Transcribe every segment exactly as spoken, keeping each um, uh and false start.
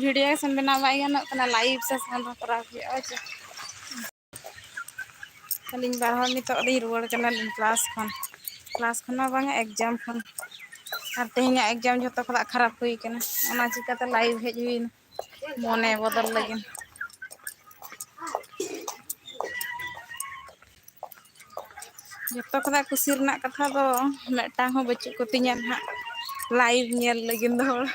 Video ᱥᱮᱱ ᱵᱮᱱᱟᱣ ᱵᱟᱭ ᱜᱟᱱᱚᱜ ᱠᱟᱱᱟ, ᱞᱟᱭᱤᱵᱷ ᱥᱮᱥᱚᱱ ᱦᱚᱸ ᱠᱚᱨᱟᱣ ᱦᱩᱭᱩᱜᱼᱟ᱾ ᱟᱹᱞᱤᱧ ᱵᱟᱨ ᱦᱚᱲ ᱱᱤᱛᱚᱜ ᱞᱤᱧ ᱨᱩᱣᱟᱹᱲ ᱠᱟᱱᱟᱞᱤᱧ ᱠᱞᱟᱥ ᱠᱷᱚᱱ᱾ ᱠᱞᱟᱥ ᱠᱷᱚᱱ ᱢᱟ ᱵᱟᱝᱟ, ᱮᱠᱡᱟᱢ ᱠᱷᱚᱱ᱾ ᱟᱨ ᱛᱮᱦᱮᱧᱟᱜ ᱮᱠᱡᱟᱢ ᱡᱷᱚᱛᱚ ᱠᱷᱚᱱᱟᱜ ᱠᱷᱟᱨᱟᱯ ᱦᱩᱭ ᱠᱟᱱᱟ, ᱚᱱᱟ ᱪᱤᱠᱟᱹᱛᱮ ᱞᱟᱭᱤᱵᱷ ᱦᱮᱡ ᱦᱩᱭᱱᱟ ᱢᱚᱱᱮ ᱵᱚᱫᱚᱞ ᱞᱟᱹᱜᱤᱫ᱾ ᱡᱚᱛᱚ ᱠᱷᱚᱱᱟᱜ ᱠᱩᱥᱤ ᱨᱮᱱᱟᱜ ᱠᱟᱛᱷᱟ ᱫᱚ ᱢᱤᱫᱴᱟᱝ ᱦᱚᱸ ᱵᱟᱹᱪᱩᱜ ᱠᱚᱛᱤᱧᱟ ᱱᱟᱦᱟᱜ ᱞᱟᱭᱤᱵᱷ ᱧᱮᱞ ᱞᱟᱹᱜᱤᱫ ᱫᱚ ᱦᱚᱲ᱾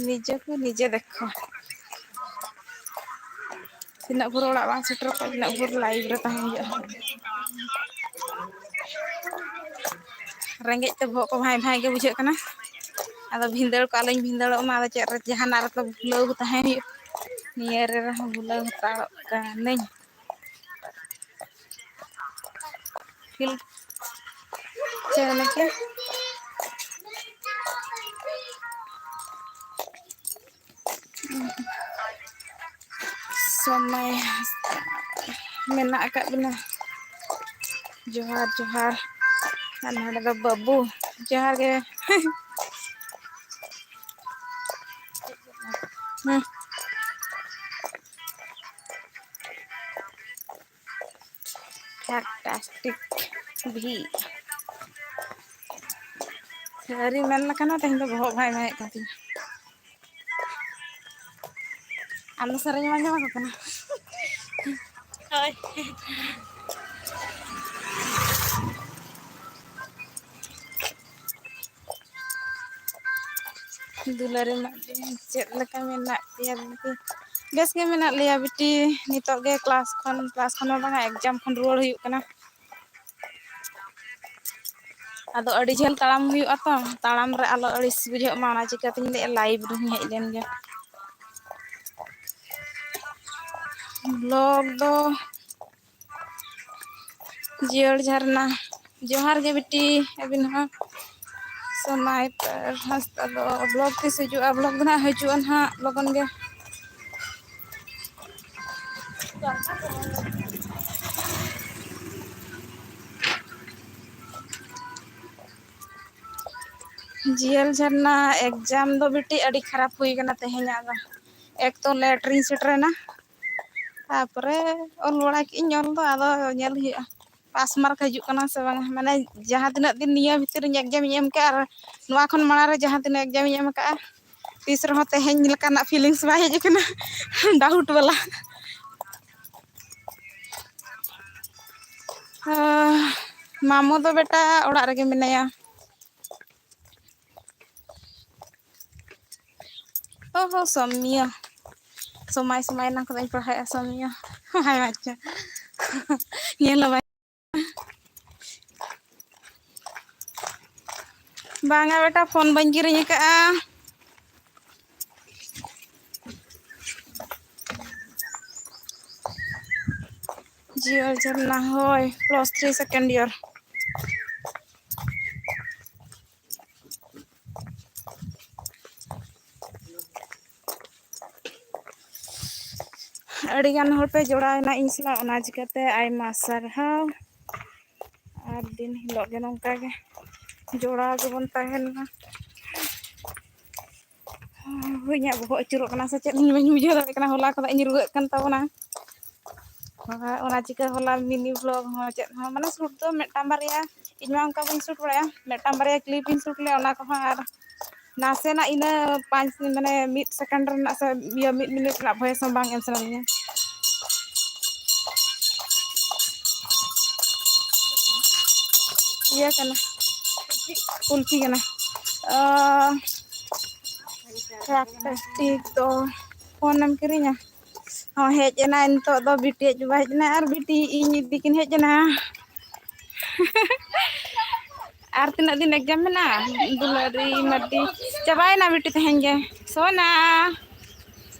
ᱱᱤᱡᱮ ᱠᱚ ᱱᱤᱡᱮ ᱫᱮᱠᱷᱚ᱾ ᱛᱤᱱᱟᱹᱜ ᱵᱷᱳᱨ ᱚᱲᱟᱜ ᱵᱟᱝ ᱥᱮᱴᱮᱨᱚᱜ ᱠᱟᱱᱟ, ᱛᱤᱱᱟᱹᱜ ᱵᱷᱳᱨ ᱞᱟᱭᱤᱵᱷ ᱨᱮ ᱛᱟᱦᱮᱸ ᱦᱩᱭᱩᱜᱼᱟ᱾ ᱨᱮᱸᱜᱮᱡ ᱛᱮ ᱵᱚᱦᱚᱜ ᱠᱚ ᱵᱷᱟᱸᱭ ᱵᱷᱟᱸᱭ ᱜᱮ ᱵᱩᱡᱷᱟᱹᱜ ᱠᱟᱱᱟ᱾ ᱟᱫᱚ ᱵᱷᱤᱸᱫᱟᱹᱲ ᱠᱚ ᱟᱞᱚᱧ ᱵᱷᱤᱸᱫᱟᱹᱲᱚᱜ ᱢᱟ, ᱟᱫᱚ ᱪᱮᱫ ᱨᱮ ᱡᱟᱦᱟᱱᱟᱜ ᱨᱮᱛᱚ ᱵᱷᱩᱞᱟᱹᱣ ᱛᱟᱦᱮᱸ ᱦᱩᱭᱩᱜ᱾ ᱱᱤᱭᱟᱹ ᱨᱮᱦᱚᱸ ᱵᱷᱩᱞᱟᱹᱣ ᱦᱟᱛᱟᱲᱚᱜ ᱠᱟᱹᱱᱟᱹᱧ᱾ ᱯᱷᱤᱞ ᱪᱮᱫ ᱞᱮᱠᱟ? ᱥᱚᱢᱟᱭ ᱦᱟᱸᱥᱫᱟ ᱢᱮᱱᱟᱜ ᱟᱠᱟᱫ ᱵᱤᱱᱟ? ᱡᱚᱦᱟᱨ, ᱡᱚᱦᱟᱨ᱾ ᱟᱨ ᱱᱚᱰᱮ ᱫᱚ ᱵᱟᱹᱵᱩ, ᱡᱚᱦᱟᱨ ᱜᱮ᱾ ᱦᱩᱸ᱾ ᱯᱷᱮᱠᱴᱟᱥᱴᱤᱠ ᱵᱷᱤ᱾ ᱥᱟᱹᱨᱤ ᱢᱮᱱ ᱞᱮᱠᱷᱟᱱ ᱫᱚ ᱛᱮᱦᱮᱧ ᱫᱚ ᱵᱚᱦᱚᱜ ᱵᱷᱟᱭ ᱵᱷᱟᱭᱮᱫ ᱠᱟᱱ ᱛᱤᱧᱟ᱾ ᱟᱢ ᱫᱚ ᱥᱮᱨᱮᱧ ᱮᱢ ᱟᱸᱡᱚᱢ ᱟᱠᱚ ᱠᱟᱱᱟ? ᱦᱳᱭ᱾ ᱫᱩᱞᱟᱹᱲᱤ ᱢᱟᱨᱰᱤ, ᱪᱮᱫ ᱞᱮᱠᱟ ᱢᱮᱱᱟᱜ ᱯᱮᱭᱟ ᱫᱤᱫᱤ? ᱵᱮᱥ ᱜᱮ ᱢᱮᱱᱟᱜ ᱞᱮᱭᱟ ᱵᱤᱴᱤ᱾ ᱱᱤᱛᱚᱜ ᱜᱮ ᱠᱞᱟᱥ ᱠᱷᱚᱱ, ᱠᱞᱟᱥ ᱠᱷᱚᱱ ᱢᱟ ᱵᱟᱝᱟ, ᱮᱠᱡᱟᱢ ᱠᱷᱚᱱ ᱨᱩᱣᱟᱹᱲ ᱦᱩᱭᱩᱜ ᱠᱟᱱᱟ᱾ ᱟᱫᱚ ᱟᱹᱰᱤ ᱡᱷᱟᱹᱞ ᱛᱟᱲᱟᱢ ᱦᱩᱭᱩᱜᱼᱟ ᱛᱚ, ᱛᱟᱲᱟᱢ ᱨᱮ ᱟᱞᱚ ᱟᱹᱲᱤᱥ ᱵᱩᱡᱷᱟᱹᱜ ᱢᱟ, ᱚᱱᱟ ᱪᱤᱠᱟᱹᱛᱤᱧ ᱞᱟᱹᱭᱮᱫᱼᱟ ᱞᱟᱭᱤᱵᱷ ᱨᱮᱧ ᱦᱮᱡ ᱞᱮᱱ ᱜᱮ᱾ ᱵᱞᱚᱜ ᱫᱚ ᱡᱤᱭᱟᱹᱲ ᱡᱷᱟᱨᱱᱟ, ᱡᱚᱦᱟᱨ ᱜᱮ ᱵᱤᱴᱤ, ᱟᱹᱵᱤᱱ ᱦᱚᱸ᱾ ᱥᱚᱱᱟᱭ ᱯᱟᱨ ᱦᱟᱸᱥᱫᱟ ᱫᱚ ᱵᱞᱚᱜ ᱛᱤᱥ ᱦᱤᱡᱩᱜᱼᱟ? ᱵᱞᱚᱜ ᱫᱚ ᱱᱟᱦᱟᱜ ᱦᱤᱡᱩᱜᱼᱟ ᱱᱟᱦᱟᱜ ᱞᱚᱜᱚᱱ ᱜᱮ᱾ ᱡᱤᱭᱮᱞ ᱡᱷᱟᱨᱱᱟ ᱮᱠᱡᱟᱢ ᱫᱚ ᱵᱤᱴᱤ ᱟᱹᱰᱤ ᱠᱷᱟᱨᱟᱯ ᱦᱩᱭ ᱠᱟᱱᱟ ᱛᱮᱦᱮᱧᱟᱜ ᱫᱚ᱾ ᱮᱠ ᱛᱚ ᱞᱮᱴ ᱨᱤᱧ ᱥᱮᱴᱮᱨᱮᱱᱟ, ᱛᱟᱯᱚᱨᱮ ᱚᱞ ᱵᱟᱲᱟ ᱠᱮᱫᱟᱹᱧ ᱚᱞ ᱫᱚ, ᱟᱫᱚ ᱧᱮᱞ ᱦᱩᱭᱩᱜᱼᱟ ᱯᱟᱥ ᱢᱟᱨᱠ ᱦᱤᱡᱩᱜ ᱠᱟᱱᱟ ᱥᱮ ᱵᱟᱝ᱾ ᱢᱟᱱᱮ ᱡᱟᱦᱟᱸ ᱛᱤᱱᱟᱹᱜ ᱫᱤᱱ ᱱᱤᱭᱟᱹ ᱵᱷᱤᱛᱤᱨ ᱨᱤᱧ ᱮᱠᱡᱟᱢ ᱤᱧ ᱮᱢ ᱠᱟᱜᱼᱟ ᱟᱨ ᱱᱚᱣᱟ ᱠᱷᱚᱱ ᱢᱟᱲᱟᱝ ᱨᱮ ᱡᱟᱦᱟᱸ ᱛᱤᱱᱟᱹᱜ ᱮᱠᱡᱟᱢ ᱤᱧ ᱮᱢ ᱠᱟᱜᱼᱟ, ᱛᱤᱥ ᱨᱮᱦᱚᱸ ᱛᱮᱦᱮᱧ ᱞᱮᱠᱟᱱᱟᱜ ᱯᱷᱤᱞᱤᱝᱥ ᱵᱟᱭ ᱦᱮᱡ ᱟᱠᱟᱱᱟ᱾ ᱰᱟᱣᱩᱴ ᱵᱟᱞᱟ᱾ ᱟᱸ, ᱢᱟᱢᱚ ᱫᱚ ᱵᱮᱴᱟ ᱚᱲᱟᱜ ᱨᱮᱜᱮ ᱢᱮᱱᱟᱭᱟ᱾ ᱚ ᱦᱚ, ᱥᱚᱢᱤᱭᱟ᱾ ᱥᱚᱢᱟᱭ ᱥᱚᱢᱟᱭ ᱮᱱᱟᱝ ᱠᱷᱚᱱᱟᱜ ᱤᱧ ᱯᱟᱲᱦᱟᱣᱮᱫᱼᱟ, ᱥᱚᱢᱤᱭᱟ᱾ ᱦᱟᱭ ᱵᱟᱪᱪᱟ᱾ ᱧᱮᱞ ᱦᱚᱸ ᱵᱟᱭ ᱵᱟᱝᱟ ᱵᱮᱴᱟ, ᱯᱷᱳᱱ ᱵᱟᱹᱧ ᱠᱤᱨᱤᱧ ᱟᱠᱟᱫᱼᱟ᱾ ᱡᱤᱭᱚ ᱡᱷᱟᱨᱱᱟ, ᱦᱳᱭ, plus three second year᱾ ᱟᱹᱰᱤᱜᱟᱱ ᱦᱚᱲ ᱯᱮ ᱡᱚᱲᱟᱣᱮᱱᱟ ᱤᱧ ᱥᱟᱞᱟᱜ, ᱚᱱᱟ ᱪᱤᱠᱟᱹᱛᱮ ᱟᱭᱢᱟ ᱥᱟᱨᱦᱟᱣ᱾ ᱟᱨ ᱫᱤᱱ ᱦᱤᱞᱳᱜ ᱜᱮ ᱱᱚᱝᱠᱟ ᱜᱮ ᱡᱚᱲᱟᱣ ᱜᱮᱵᱚᱱ ᱛᱟᱦᱮᱱ ᱢᱟ᱾ ᱦᱳᱭ, ᱤᱧᱟᱹᱜ ᱵᱚᱦᱚᱜ ᱟᱹᱪᱩᱨᱚᱜ ᱠᱟᱱᱟ ᱥᱮ ᱪᱮᱫ, ᱤᱧ ᱵᱟᱹᱧ ᱵᱩᱡᱷᱟᱹᱣ ᱫᱟᱲᱮᱭᱟᱜ ᱠᱟᱱᱟ, ᱦᱚᱞᱟ ᱠᱷᱚᱱᱟᱜ ᱤᱧ ᱨᱩᱣᱟᱹᱜ ᱠᱟᱱ ᱛᱟᱵᱚᱱᱟ᱾ ᱦᱳᱭ, ᱚᱱᱟ ᱪᱤᱠᱟᱹ ᱦᱚᱞᱟ ᱢᱤᱱᱤ ᱵᱷᱞᱚᱜ ᱦᱚᱸ ᱪᱮᱫ ᱦᱚᱸ, ᱢᱟᱱᱮ, ᱥᱩᱴ ᱫᱚ ᱢᱤᱫᱴᱟᱝ ᱵᱟᱨᱭᱟ, ᱤᱧ ᱢᱟ ᱚᱱᱠᱟ ᱵᱟᱹᱧ ᱥᱩᱴ ᱵᱟᱲᱟᱭᱟ, ᱢᱤᱫᱴᱟᱝ ᱵᱟᱨᱭᱟ ᱠᱞᱤᱯ ᱤᱧ ᱥᱩᱴ ᱞᱮᱫᱼᱟ, ᱚᱱᱟ ᱠᱚᱦᱚᱸ ᱟᱨ ᱱᱟᱥᱮᱱᱟᱜ ᱤᱱᱟᱹ ᱯᱟᱸᱪ, ᱢᱟᱱᱮ, ᱢᱤᱫ ᱥᱮᱠᱮᱱᱰ ᱨᱮᱱᱟᱜ ᱥᱮ ᱤᱭᱟᱹ ᱢᱤᱫ ᱢᱤᱱᱤᱴ ᱨᱮᱱᱟᱜ ᱵᱷᱚᱭᱮᱥ ᱦᱚᱸ ᱵᱟᱝ ᱮᱢ ᱥᱟᱱᱟᱧᱟ᱾ ᱤᱭᱟᱹ ᱠᱟᱱᱟ, ᱠᱩᱞᱯᱷᱤ ᱠᱟᱱᱟ᱾ ᱚ, ᱯᱨᱟᱠᱴᱤᱥ ᱫᱚ ᱯᱷᱳᱱ ᱮᱢ ᱠᱤᱨᱤᱧᱟ? ᱦᱚᱸ, ᱦᱮᱡ ᱮᱱᱟᱭ ᱱᱤᱛᱚᱜ ᱫᱚ, ᱵᱤᱴᱤ ᱟᱡ ᱵᱟᱵᱟ ᱦᱮᱡ ᱮᱱᱟᱭ ᱟᱨ ᱵᱤᱴᱤ ᱤᱧ ᱤᱫᱤ ᱠᱤᱱ ᱦᱮᱡ ᱮᱱᱟ᱾ ᱟᱨ ᱛᱤᱱᱟᱹᱜ ᱫᱤᱱ ᱮᱠᱡᱟᱢ ᱢᱮᱱᱟᱜᱼᱟ? ᱫᱩᱞᱟᱹᱲᱤ ᱢᱟᱨᱰᱤ᱾ ᱪᱟᱵᱟᱭᱮᱱᱟ ᱵᱤᱴᱤ ᱛᱮᱦᱮᱧ ᱜᱮ᱾ ᱥᱳᱱᱟ᱾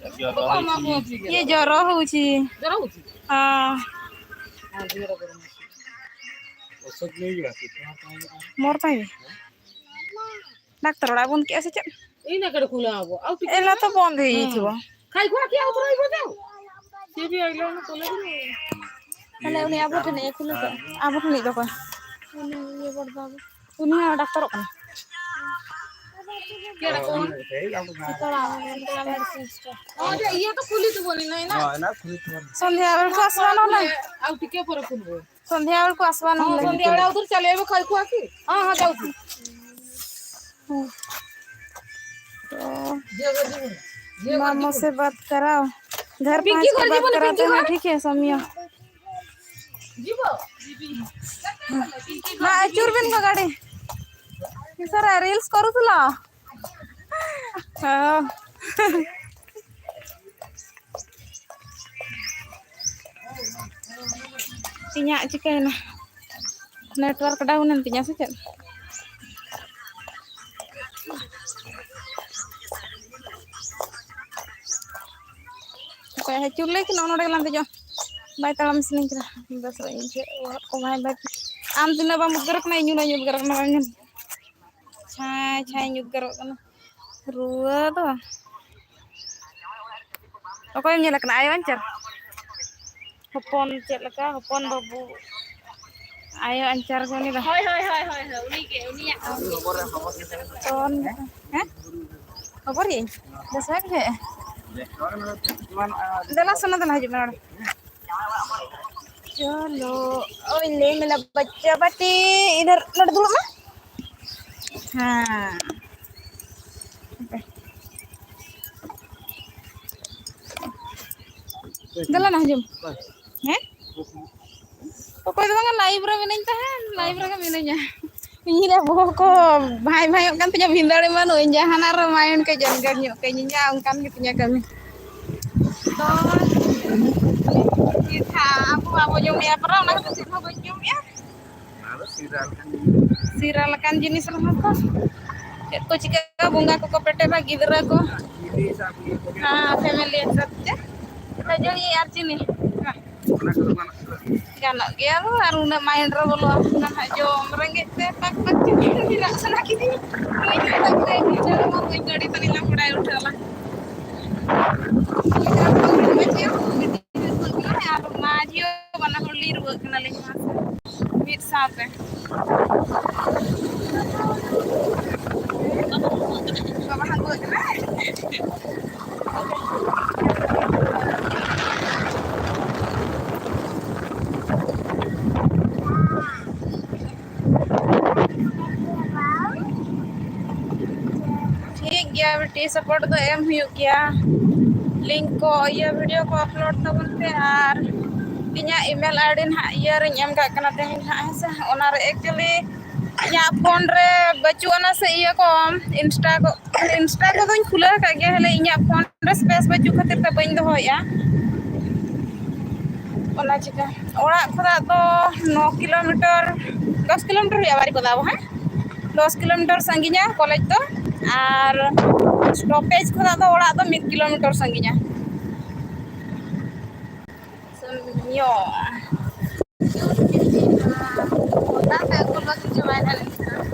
ये ᱡᱚᱨᱚ ᱦᱩᱭᱩᱪᱤ। ᱦᱚᱸ। ᱢᱚᱨ ᱛᱟᱭ। ᱰᱟᱠᱛᱟᱨ ᱚᱲᱟᱜ ᱵᱚᱱᱫᱽ ᱠᱮᱜᱼᱟ ᱥᱮ ᱪᱮᱫ? ᱤᱧ ᱱᱟ ᱠᱟᱴᱟ ᱠᱷᱩᱞᱟ ᱟᱵᱚ᱾ ᱟᱣ ᱴᱤᱠ ᱮᱞᱟ ᱛᱚ ᱵᱚᱱᱫᱽ ᱦᱩᱭ ᱦᱮᱸ। ᱛᱷᱤᱵᱚ। ᱠᱷᱟᱭ ᱠᱷᱩᱣᱟ ᱠᱤ ᱟᱣ ᱛᱚᱨᱟᱭ ᱵᱚ ᱫᱮᱣ? C B I line college ᱨᱮ। ᱛᱟᱦᱞᱮ ᱩᱱᱤ ᱟᱵᱚ ᱴᱷᱮᱱ ᱮ ᱠᱷᱩᱞᱟᱹ ᱠᱟᱜᱼᱟ। ᱟᱵᱚ ᱴᱷᱮᱱᱤᱡ ᱫᱚ ᱚᱠᱚᱭ? ᱩᱱᱤ ᱤᱭᱟᱹ ᱵᱚᱲ ᱫᱚ ᱟᱵᱚ᱾ ᱩᱱᱤ ᱦᱚᱸ ᱰᱟᱠᱛᱟᱨᱚᱜ ᱠᱟᱱᱟ᱾ Sitaram, Sitaram head sister. ᱦᱚᱸ, ᱡᱮ ᱤᱭᱟᱹ ᱛᱚ ᱠᱩᱞᱤ ᱛᱟᱵᱚᱱ ᱮᱱᱟ, ᱮᱱᱟ᱾ ᱦᱚᱸ, ᱮᱱᱟ ᱠᱩᱞᱤ ᱛᱟᱵᱚᱱ᱾ ᱥᱚᱱᱫᱷᱭᱟ ᱵᱮᱲ ᱠᱚ ᱟᱥᱵᱟ ᱱᱚᱰᱮ᱾ ᱟᱨ ᱴᱤᱠᱟᱹ ᱯᱚᱨᱮ ᱠᱩᱞᱤ ᱵᱚᱱ᱾ ᱥᱚᱱᱫᱷᱭᱟ ᱵᱮᱲ ᱠᱚ ᱟᱥᱵᱟ ᱱᱚᱰᱮ᱾ ᱦᱚᱸ, ᱥᱚᱱᱫᱷᱭᱟ ᱵᱮᱲᱟ ᱩᱫᱷᱟᱨ ᱪᱟᱞᱮ ᱟᱭ ᱵᱟᱠᱷᱟᱡ ᱠᱚ ᱟᱨᱠᱤ᱾ ᱦᱚᱸ, ᱦᱚᱸ, ᱡᱟᱣ ᱠᱤ᱾ ᱦᱚᱸ᱾ ᱛᱚ, ᱡᱤᱭᱟᱹ ᱜᱚ ᱡᱤᱵᱚᱱ᱾ ᱡᱤᱭᱟᱹ ᱜᱚ ᱢᱟᱢᱚ ᱡᱤᱵᱚᱱ᱾ ᱥᱮ ᱵᱟᱛ ᱠᱟᱨᱟᱣ᱾ घर ᱯᱤᱝᱠᱤ पांच ᱜᱚ के बात ᱡᱤᱵᱚᱱ, कराते ᱯᱤᱝᱠᱤ ᱜᱚ᱾ हैं, ठीक है, सौम्या? ᱡᱤᱵᱚ᱾ ᱢᱟ ᱟᱹᱪᱩᱨ ᱵᱮᱱ ᱜᱚ ᱜᱟᱹᱰᱤ᱾ ᱥᱟᱨᱟ reels ᱠᱚᱨᱩ ᱛᱩᱞᱟ᱾ ᱦᱚᱸ᱾ ᱤᱧᱟᱹᱜ ᱪᱤᱠᱟᱹᱭᱮᱱᱟ? Network down ᱮᱱ ᱛᱤᱧᱟ ᱥᱮ ᱪᱮᱫ? ᱚᱠᱚᱭ ᱦᱟᱹᱪᱩᱨ ᱞᱮ ᱠᱟᱱᱟ, ᱱᱚᱰᱮ ᱜᱮᱞᱟᱝ ᱫᱮᱡᱚᱜᱼᱟ᱾ ᱵᱟᱭ ᱛᱟᱲᱟᱢ ᱥᱟᱱᱟᱧ ᱠᱟᱱᱟ᱾ ᱵᱮᱥ ᱵᱟᱹᱧ ᱵᱩᱡᱷᱟᱹᱣᱮᱫ ᱠᱚ, ᱵᱟᱭ, ᱵᱟᱭ᱾ ᱟᱢ ᱛᱤᱱᱟᱹᱜ ᱵᱟᱢ ᱩᱫᱽᱜᱟᱹᱨ ᱠᱟᱱᱟ, ᱤᱧ ᱩᱱᱟᱹᱜ ᱤᱧ ᱩᱫᱽᱜᱟᱹᱨ ᱠᱟᱱᱟ, ᱵᱟᱢ ᱧᱮᱞ? ᱪᱷᱟᱭ ᱪᱷᱟᱭ ᱤᱧ ᱩᱫᱽᱜᱟᱹᱨᱚᱜ ᱠᱟᱱᱟ᱾ ᱨᱩᱣᱟᱹ ᱫᱚ᱾ ᱚᱠᱚᱭᱮᱢ ᱧᱮᱞᱮ ᱠᱟᱱᱟ? ᱟᱭᱳ ᱟᱧᱪᱟᱨ? ᱦᱚᱯᱚᱱ ᱪᱮᱫ ᱞᱮᱠᱟ? ᱦᱚᱯᱚᱱ ᱵᱟᱹᱵᱩ᱾ ᱟᱭᱳ ᱟᱧᱪᱟᱨ ᱜᱮ ᱩᱱᱤ ᱫᱚ᱾ ᱦᱳᱭ, ᱦᱳᱭ, ᱦᱳᱭ, ᱦᱳᱭ, ᱦᱳᱭ, ᱩᱱᱤ ᱜᱮ, ᱩᱱᱤᱭᱟᱜ ᱜᱮ᱾ ᱦᱮᱸ? ᱠᱷᱚᱵᱚᱨᱤᱭᱟᱹᱧ? ᱵᱮᱥ ᱵᱟᱭ ᱵᱩᱡᱷᱟᱹᱣᱮᱫᱼᱟ? ᱫᱮᱞᱟ ᱥᱳᱱᱟ, ᱫᱮᱞᱟ ᱦᱤᱡᱩᱜ ᱢᱮ ᱱᱚᱰᱮ᱾ ᱪᱚᱞᱚ, ᱳᱭ ᱞᱮ ᱢᱮᱞᱟ ᱵᱟᱪᱪᱟ ᱵᱟᱴᱤ, ᱤᱫᱷᱟᱨ ᱱᱚᱰᱮ ᱫᱩᱲᱩᱵ ᱢᱮ᱾ ᱦᱮᱸ᱾ ᱫᱮᱞᱟ ᱱᱟ ᱦᱤᱡᱩᱜ ᱢᱮ᱾ ᱦᱮᱸ? ᱚᱠᱚᱭ ᱫᱚ ᱵᱟᱝᱟ, live ᱨᱮ ᱢᱤᱱᱟᱹᱧ ᱛᱟᱦᱮᱸᱫ, live ᱨᱮᱜᱮ ᱢᱤᱱᱟᱹᱧᱟ᱾ ᱤᱧ ᱨᱮ ᱵᱚᱦᱚᱜ ᱠᱚ ᱵᱷᱟᱭ ᱵᱷᱟᱭᱚᱜ ᱠᱟᱱ ᱛᱤᱧᱟ, ᱵᱷᱤᱸᱫᱟᱹᱲ ᱮᱢᱟᱱᱚᱜ ᱤᱧ, ᱡᱟᱦᱟᱱᱟᱜ ᱨᱮ mind ᱠᱚ ᱡᱟᱱᱜᱟᱨ ᱧᱚᱜ ᱠᱟᱹᱧ, ᱤᱧᱟᱹᱜ ᱚᱱᱠᱟᱱ ᱜᱮ ᱛᱤᱧᱟ ᱠᱟᱹᱢᱤ᱾ ᱛᱚ, ᱪᱮᱫ ᱦᱟᱸᱜ, ᱟᱵᱚ ᱵᱟᱵᱚ ᱡᱚᱢᱮᱜᱼᱟ ᱯᱟᱨᱟ, ᱚᱱᱟ ᱠᱷᱟᱹᱛᱤᱨ ᱪᱮᱫ ᱦᱚᱸ ᱵᱟᱹᱧ ᱡᱚᱢᱮᱜᱼᱟ᱾ ᱚᱱᱟ ᱫᱚ ᱥᱤᱨᱟ ᱞᱮᱠᱟᱱ ᱡᱤᱱᱤᱥ᱾ ᱥᱤᱨᱟ ᱞᱮᱠᱟᱱ ᱡᱤᱱᱤᱥ ᱨᱮᱦᱚᱸ ᱛᱚ, ᱪᱮᱫ ᱠᱚ ᱪᱤᱠᱟᱹᱜᱼᱟ, ᱵᱚᱸᱜᱟ ᱠᱚᱠᱚ ᱯᱮᱴᱮᱨᱟ, ᱜᱤᱫᱽᱨᱟᱹ ᱠᱚ᱾ ᱦᱮᱸ, family ᱦᱤᱥᱟᱹᱵ ᱛᱮ᱾ ᱠᱷᱟᱹᱡᱟᱹᱲᱤ ᱟᱨ ᱪᱤᱱᱤ᱾ ᱜᱟᱱᱚᱜ ᱜᱮᱭᱟ ᱟᱨ ᱩᱱᱟᱹᱜ mind ᱨᱮ ᱵᱚᱞᱚ ᱟᱠᱟᱱᱟ ᱱᱟᱦᱟᱜ ᱡᱚᱢ ᱨᱮᱸᱜᱮᱡ ᱛᱮ ᱴᱟᱠ ᱴᱟᱠ ᱪᱤᱱᱤ ᱨᱮᱱᱟᱜ ᱥᱟᱱᱟ ᱠᱤᱫᱤᱧᱟ᱾ ᱵᱟᱹᱧ ᱢᱮᱛᱟ ᱠᱚᱣᱟ, ᱤᱧ ᱜᱤᱫᱽᱨᱟᱹ ᱢᱟ ᱵᱟᱹᱧ ᱜᱟᱹᱰᱤ ᱛᱟᱹᱱᱤᱡ ᱞᱟᱝ ᱵᱟᱲᱟᱭ ᱩᱴᱷᱟᱹᱣ ᱞᱟᱝ᱾ ᱟᱨ ᱢᱟᱹᱡᱷᱤ ᱦᱚᱸ ᱵᱟᱱᱟ ᱦᱚᱲ ᱞᱤᱧ ᱨᱩᱣᱟᱹᱜ ᱠᱟᱱᱟᱞᱤᱧ ᱢᱟ ᱥᱮ ᱢᱤᱫ ᱥᱟᱶᱛᱮ᱾ ᱜᱮᱭᱟ ᱵᱤᱴᱤ, support ᱫᱚ ᱮᱢ ᱦᱩᱭᱩᱜ ᱜᱮᱭᱟ᱾ Link ᱠᱚ, ᱤᱭᱟᱹ, video ᱠᱚ upload ᱛᱟᱵᱚᱱ ᱯᱮ᱾ ᱟᱨ ᱤᱧᱟᱹᱜ email ID ᱱᱟᱦᱟᱜ ᱤᱭᱟᱹ ᱨᱤᱧ ᱮᱢ ᱠᱟᱜ ᱠᱟᱱᱟ ᱛᱮᱦᱮᱧ ᱱᱟᱦᱟᱜ, ᱦᱮᱸ ᱥᱮ? ᱚᱱᱟᱨᱮ actually ᱤᱧᱟᱹᱜ phone ᱨᱮ ᱵᱟᱹᱪᱩᱜ ᱟᱱᱟ ᱥᱮ ᱤᱭᱟᱹ ᱠᱚ, Insta ᱠᱚ, Insta ᱠᱚᱫᱚᱧ ᱠᱷᱩᱞᱟᱹᱣ ᱟᱠᱟᱫ ᱜᱮᱭᱟ, ᱦᱮᱞᱮ ᱤᱧᱟᱹᱜ phone ᱨᱮ space ᱵᱟᱹᱪᱩᱜ ᱠᱷᱟᱹᱛᱤᱨ ᱛᱮ ᱵᱟᱹᱧ ᱫᱚᱦᱚᱭᱮᱫᱼᱟ᱾ ᱚᱱᱟ ᱪᱤᱠᱟᱹ ᱚᱲᱟᱜ ᱠᱷᱚᱱᱟᱜ ᱫᱚ ᱱᱚ kilometre, ᱫᱚᱥ kilometre ᱦᱩᱭᱩᱜᱼᱟ ᱵᱟᱨᱤᱯᱟᱫᱟ ᱟᱵᱚ, ᱦᱮᱸ, ᱫᱚᱥ kilometre ᱥᱟᱺᱜᱤᱧᱟ college ᱫᱚ᱾ ᱟᱨ stoppage ᱠᱷᱚᱱᱟᱜ ᱫᱚ ᱚᱲᱟᱜ ᱫᱚ ᱢᱤᱫ kilometre ᱥᱟᱺᱜᱤᱧᱟ᱾ ᱧᱚᱜ᱾ ᱫᱟᱜ ᱛᱮ ᱟᱹᱜᱩ ᱵᱟᱹᱜᱤ ᱪᱟᱵᱟᱭᱮᱱᱟ ᱱᱤᱛᱚᱜ᱾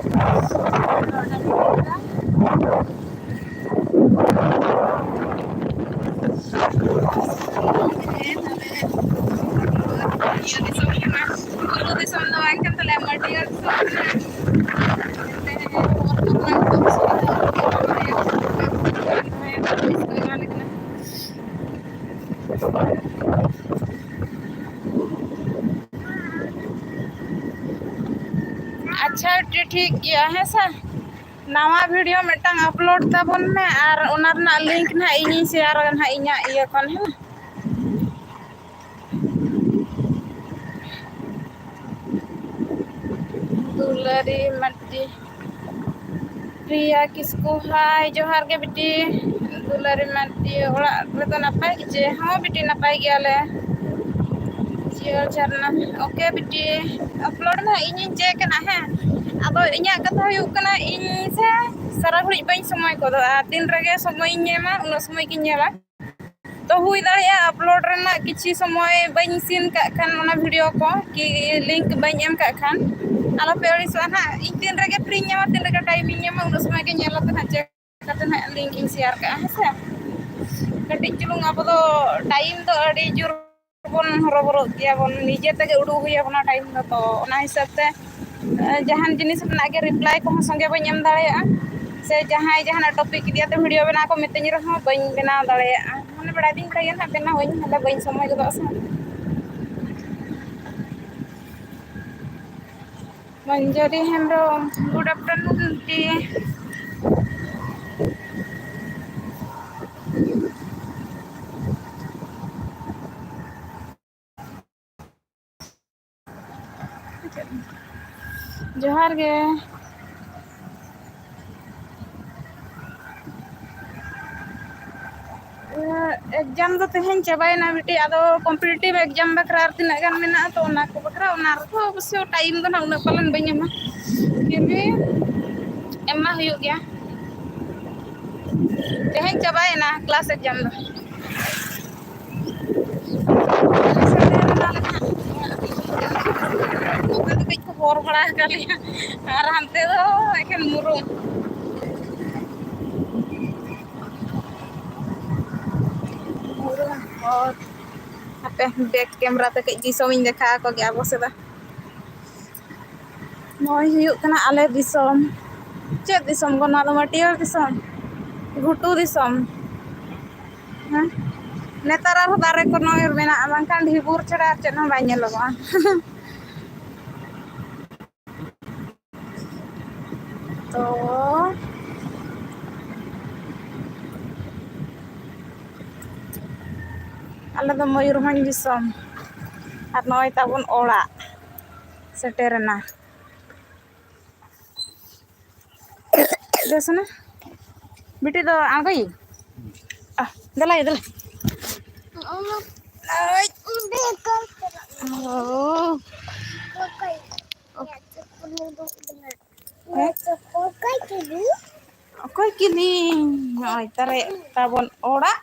ᱦᱮᱸ, ᱛᱚᱵᱮ ᱤᱭᱟᱹ ᱫᱤᱥᱚᱢ ᱠᱟᱱᱟ, ᱵᱩᱨᱩ ᱫᱤᱥᱚᱢ ᱫᱚ ᱵᱟᱝ ᱠᱟᱱ ᱛᱟᱞᱮᱭᱟ, ᱢᱟᱹᱴᱭᱟᱹᱲ ᱫᱤᱥᱚᱢ ᱠᱟᱱᱟ᱾ ᱟᱪᱪᱷᱟ, ᱴᱷᱤᱠ ᱜᱮᱭᱟ, ᱦᱮᱸ ᱥᱮ? ᱱᱟᱣᱟ video ᱢᱤᱫᱴᱟᱝ upload ᱛᱟᱵᱚᱱ ᱢᱮ, ᱟᱨ ᱚᱱᱟ ᱨᱮᱱᱟᱜ link ᱱᱟᱦᱟᱜ ᱤᱧᱤᱧ share ᱟ ᱱᱟᱦᱟᱜ ᱤᱧᱟᱹᱜ ᱤᱭᱟᱹ ᱠᱷᱚᱱ, ᱦᱮᱸ? ᱫᱩᱞᱟᱹᱨᱤ ᱢᱟᱨᱰᱤ, ᱯᱨᱤᱭᱟ ᱠᱤᱥᱠᱩ, ᱦᱟᱭ, ᱡᱚᱦᱟᱨ ᱜᱮ ᱵᱤᱴᱤ᱾ ᱫᱩᱞᱟᱹᱨᱤ ᱢᱟᱨᱰᱤ, ᱚᱲᱟᱜ ᱨᱮᱫᱚ ᱱᱟᱯᱟᱭ ᱜᱮᱪᱮ? ᱦᱚᱸ ᱵᱤᱴᱤ, ᱱᱟᱯᱟᱭ ᱜᱮᱭᱟᱞᱮ᱾ ᱡᱤᱭᱟᱹᱲ ᱡᱷᱟᱨᱱᱟ, OK ᱵᱤᱴᱤ, upload ᱱᱟᱦᱟᱜ ᱤᱧᱤᱧ check ᱟ ᱱᱟᱦᱟᱜ, ᱦᱮᱸ᱾ ᱟᱫᱚ ᱤᱧᱟᱹᱜ ᱠᱟᱛᱷᱟ ᱦᱩᱭᱩᱜ ᱠᱟᱱᱟ, ᱤᱧ ᱥᱮ ᱥᱟᱨᱟ ᱜᱷᱟᱹᱲᱤᱡ ᱵᱟᱹᱧ ᱥᱚᱢᱚᱭ ᱜᱚᱫᱚᱜᱼᱟ, ᱛᱤᱱ ᱨᱮᱜᱮ ᱥᱚᱢᱚᱭᱤᱧ ᱧᱟᱢᱟ, ᱩᱱᱟᱹᱜ ᱥᱚᱢᱚᱭ ᱜᱤᱧ ᱧᱮᱞᱟ᱾ ᱛᱚ ᱦᱩᱭ ᱫᱟᱲᱮᱭᱟᱜᱼᱟ upload ᱨᱮᱱᱟᱜ ᱠᱤᱪᱷᱤ ᱥᱚᱢᱚᱭ ᱵᱟᱹᱧ ᱥᱤᱱ ᱠᱟᱜ ᱠᱷᱟᱱ, ᱚᱱᱟ video ᱠᱚ ᱠᱤ link ᱵᱟᱹᱧ ᱮᱢ ᱠᱟᱜ ᱠᱷᱟᱱ, ᱟᱞᱚᱯᱮ ᱟᱹᱲᱤᱥᱚᱜᱼᱟ ᱱᱟᱦᱟᱜ᱾ ᱤᱧ ᱛᱤᱱ ᱨᱮᱜᱮ free ᱤᱧ ᱧᱟᱢᱟ, ᱛᱤᱱ ᱨᱮᱜᱮ time ᱤᱧ ᱧᱟᱢᱟ, ᱩᱱᱟᱹᱜ ᱥᱚᱢᱚᱭ ᱜᱮ ᱧᱮᱞ ᱠᱟᱛᱮ ᱱᱟᱦᱟᱜ check ᱠᱟᱛᱮ ᱱᱟᱦᱟᱜ link ᱤᱧ share ᱠᱟᱜᱼᱟ, ᱦᱮᱸ ᱥᱮ᱾ ᱠᱟᱹᱴᱤᱡ ᱪᱩᱞᱩᱝ ᱟᱵᱚ ᱫᱚ time ᱫᱚ ᱟᱹᱰᱤ ᱡᱳᱨ ᱵᱚᱱ ᱦᱚᱨᱚᱵᱚᱨᱚᱜ ᱜᱮᱭᱟ ᱵᱚᱱ, ᱱᱤᱡᱮ ᱛᱮᱜᱮ ᱩᱰᱩᱠ ᱦᱩᱭ ᱟᱵᱚᱱᱟ time ᱫᱚ᱾ ᱛᱚ ᱚᱱᱟ ᱦᱤᱥᱟᱹᱵ ᱛᱮ, ᱮ, ᱡᱟᱦᱟᱱ ᱡᱤᱱᱤᱥ ᱨᱮᱱᱟᱜ ᱜᱮ reply ᱠᱚᱦᱚᱸ ᱥᱚᱸᱜᱮ ᱵᱟᱹᱧ ᱮᱢ ᱫᱟᱲᱮᱭᱟᱜᱼᱟ, ᱥᱮ ᱡᱟᱦᱟᱸᱭ ᱡᱟᱦᱟᱱᱟᱜ topic ᱤᱫᱤ ᱠᱟᱛᱮ video ᱵᱮᱱᱟᱣ ᱠᱚ ᱢᱤᱛᱟᱹᱧ ᱨᱮᱦᱚᱸ ᱵᱟᱹᱧ ᱵᱮᱱᱟᱣ ᱫᱟᱲᱮᱭᱟᱜᱼᱟ᱾ ᱢᱟᱱᱮ ᱵᱟᱲᱟᱭ ᱫᱚᱧ ᱵᱟᱲᱟᱭ ᱜᱮᱭᱟ ᱱᱟᱦᱟᱜ, ᱵᱮᱱᱟᱣ ᱟᱹᱧ, ᱢᱟᱱᱮ ᱵᱟᱹᱧ ᱥᱚᱢᱚᱭ ᱜᱚᱫᱚᱜᱼᱟ ᱥᱮ᱾ ᱢᱚᱧᱡᱚᱨᱤ ᱦᱮᱢᱵᱨᱚᱢ, good afternoon ᱴᱤ᱾ ᱜᱮ᱾ ᱮᱠᱡᱟᱢ ᱫᱚ ᱛᱮᱦᱮᱧ ᱪᱟᱵᱟᱭᱮᱱᱟ ᱵᱤᱴᱤ, ᱟᱫᱚ ᱠᱚᱢᱯᱤᱴᱤᱴᱤᱵᱷ ᱮᱠᱡᱟᱢ ᱵᱟᱠᱷᱨᱟ ᱟᱨ ᱛᱤᱱᱟᱹᱜ ᱜᱟᱱ ᱢᱮᱱᱟᱜᱼᱟ, ᱛᱚ ᱚᱱᱟ ᱠᱚ ᱵᱟᱠᱷᱨᱟ, ᱚᱱᱟ ᱨᱮᱫᱚ ᱚᱵᱚᱥᱥᱳᱭ ᱴᱟᱭᱤᱢ ᱫᱚ ᱱᱟᱜ ᱩᱱᱟᱹᱜ ᱯᱟᱞᱮᱱ ᱵᱟᱹᱧ ᱮᱢᱟ, ᱯᱷᱤᱨ ᱵᱷᱤ ᱮᱢ ᱢᱟ ᱦᱩᱭᱩᱜ ᱜᱮᱭᱟ᱾ ᱛᱮᱦᱮᱧ ᱪᱟᱵᱟᱭᱮᱱᱟ ᱠᱞᱟᱥ ᱮᱠᱡᱟᱢ ᱫᱚ᱾ ᱚᱠᱟ ᱫᱚ ᱠᱟᱹᱡ ᱠᱚ ᱦᱚᱨ ᱵᱟᱲᱟ ᱟᱠᱟᱫ ᱞᱮᱭᱟ, ᱟᱨ ᱦᱟᱱᱛᱮ ᱫᱚ ᱮᱠᱮᱱ ᱢᱩᱨᱩᱢ᱾ ᱢᱩᱨᱩᱢ ᱦᱚᱨ᱾ ᱦᱟᱯᱮ, ᱵᱮᱠ ᱠᱮᱢᱨᱟ ᱛᱮ ᱠᱟᱹᱡ ᱫᱤᱥᱚᱢ ᱤᱧ ᱫᱮᱠᱷᱟᱣ ᱟᱠᱚ ᱜᱮ ᱟᱵᱚ ᱥᱮᱫ ᱫᱚ᱾ ᱱᱚᱜᱼᱚᱭ ᱦᱩᱭᱩᱜ ᱠᱟᱱᱟ ᱟᱞᱮ ᱫᱤᱥᱚᱢ᱾ ᱪᱮᱫ ᱫᱤᱥᱚᱢ ᱜᱚ ᱱᱚᱣᱟ ᱫᱚ? ᱢᱟᱹᱴᱭᱟᱹᱲ ᱫᱤᱥᱚᱢ, ᱜᱷᱩᱴᱩ ᱫᱤᱥᱚᱢ᱾ ᱦᱮᱸ, ᱱᱮᱛᱟᱨ ᱟᱨᱦᱚᱸ ᱫᱟᱨᱮ ᱠᱚ ᱱᱚᱜᱼᱚᱭ ᱢᱮᱱᱟᱜᱼᱟ, ᱵᱟᱝᱠᱷᱟᱱ ᱰᱷᱤᱵᱩᱨ ᱪᱷᱟᱲᱟ ᱟᱨ ᱪᱮᱫ ᱦᱚᱸ ᱵᱟᱭ ᱧᱮᱞᱚᱜᱚᱜᱼᱟ᱾ ᱛᱚ, ᱟᱞᱮ ᱫᱚ ᱢᱚᱭᱩᱨᱵᱷᱚᱸᱡᱽ ᱫᱤᱥᱚᱢ᱾ ᱟᱨ ᱱᱚᱜᱼᱚᱭ ᱛᱟᱵᱚᱱ ᱚᱲᱟᱜ ᱥᱮᱴᱮᱨᱮᱱᱟ᱾ ᱵᱮᱥ ᱮᱱᱟ? ᱵᱤᱴᱤ ᱫᱚ ᱟᱬᱜᱚᱭᱤᱧ? ᱟᱦ, ᱫᱮᱞᱟᱭ, ᱫᱮᱞᱟᱭ᱾ ᱳᱭ᱾ ᱳ᱾ ᱦᱮᱸ? ᱚᱠᱚᱭ ᱠᱤᱞᱤᱧ? ᱱᱚᱜᱼᱚᱭ ᱛᱟᱨᱮ ᱛᱟᱵᱚᱱ ᱚᱲᱟᱜ᱾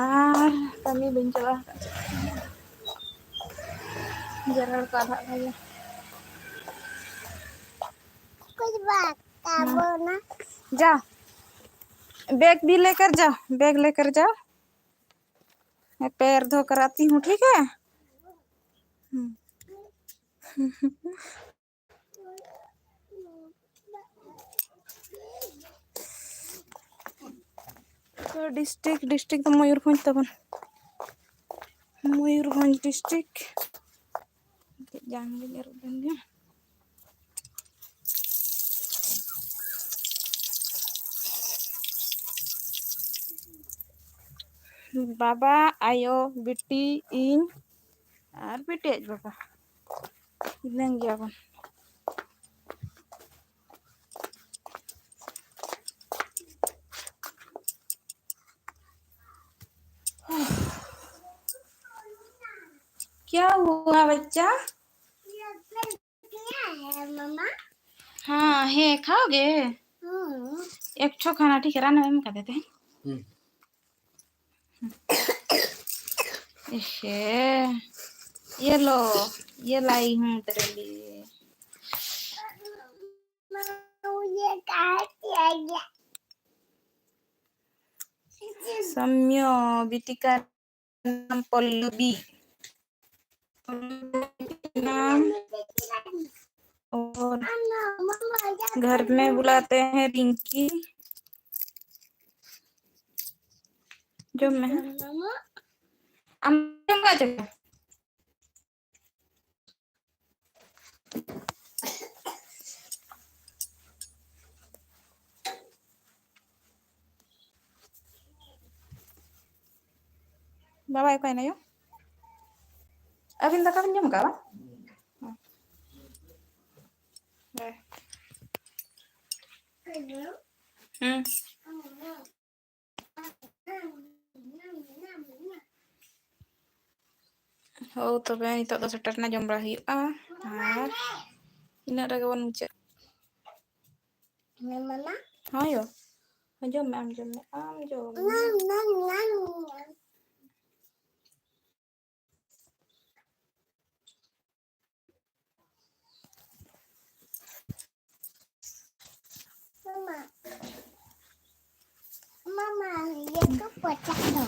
ᱟᱨ ᱠᱟᱹᱢᱤ ᱵᱟᱹᱧ ᱪᱟᱞᱟᱣ ᱟᱠᱟᱫ ᱪᱮᱫ ᱠᱚ᱾ ᱡᱮᱨᱮᱲ ᱠᱚ ᱟᱫᱷᱟ ᱟᱫᱷᱟ ᱜᱮ᱾ कुछ बात का बोलना। जा, बैग भी लेकर जाओ, बैग लेकर जाओ। मैं पैर धोकर आती हूँ, ठीक है? हम्म। ᱛᱚ, ᱰᱤᱥᱴᱨᱤᱠᱴ, ᱰᱤᱥᱴᱨᱤᱠᱴ ᱫᱚ ᱢᱚᱭᱩᱨᱵᱷᱚᱸᱡᱽ ᱛᱟᱵᱚᱱ᱾ ᱢᱚᱭᱩᱨᱵᱷᱚᱸᱡᱽ ᱰᱤᱥᱴᱨᱤᱠᱴ᱾ ᱡᱟᱝ ᱜᱤᱧ ᱟᱹᱨᱩᱵ ᱞᱮᱱ ᱜᱮ᱾ ᱵᱟᱵᱟ, ᱟᱭᱳ, ᱵᱤᱴᱤ, ᱤᱧ ᱟᱨ ᱵᱤᱴᱤ ᱟᱡ ᱵᱟᱵᱟ᱾ ᱤᱱᱟᱹᱝ ᱜᱮᱭᱟᱵᱚᱱ᱾ क्या हुआ बच्चा? क्या है मम्मा? हाँ, है, खाओगे? हम्म। एक ठो खाना, ठीक है, राना मैम का देते हैं। हम्म। एहे, ये लो, ये लाई हूँ तेरे लिए। मुझे कहाँ से आ गया? सम्यो, बेटी का नाम पल्लवी। नाम और घर में बुलाते हैं रिंकी। जो मैं हम ᱵᱟᱵᱟᱭ ᱚᱠᱟᱭᱮᱱᱟᱭᱳ? ᱟᱹᱵᱤᱱ ᱫᱟᱠᱟ ᱵᱤᱱ ᱡᱚᱢ ᱟᱠᱟᱫᱼᱟ ᱵᱟᱝ? ᱦᱮᱸ᱾ ᱦᱳ, ᱛᱚᱵᱮ ᱱᱤᱛᱚᱜ ᱫᱚ ᱥᱮᱴᱮᱨ ᱮᱱᱟ, ᱡᱚᱢ ᱵᱟᱲᱟ ᱦᱩᱭᱩᱜᱼᱟ᱾ ᱟᱨ ᱤᱱᱟᱹᱜ ᱨᱮᱜᱮ ᱵᱚᱱ ᱢᱩᱪᱟᱹᱫ᱾ ᱦᱳᱭ ᱭᱳ, ᱡᱚᱢ ᱢᱮ, ᱟᱢ ᱡᱚᱢ ᱢᱮ, ᱟᱢ ᱡᱚᱢ ᱢᱮ᱾ ᱢᱟᱢᱟ, ᱢᱟᱢᱟ, ᱤᱭᱟᱹ ᱠᱚ ᱯᱚᱪᱟᱜ ᱫᱚ᱾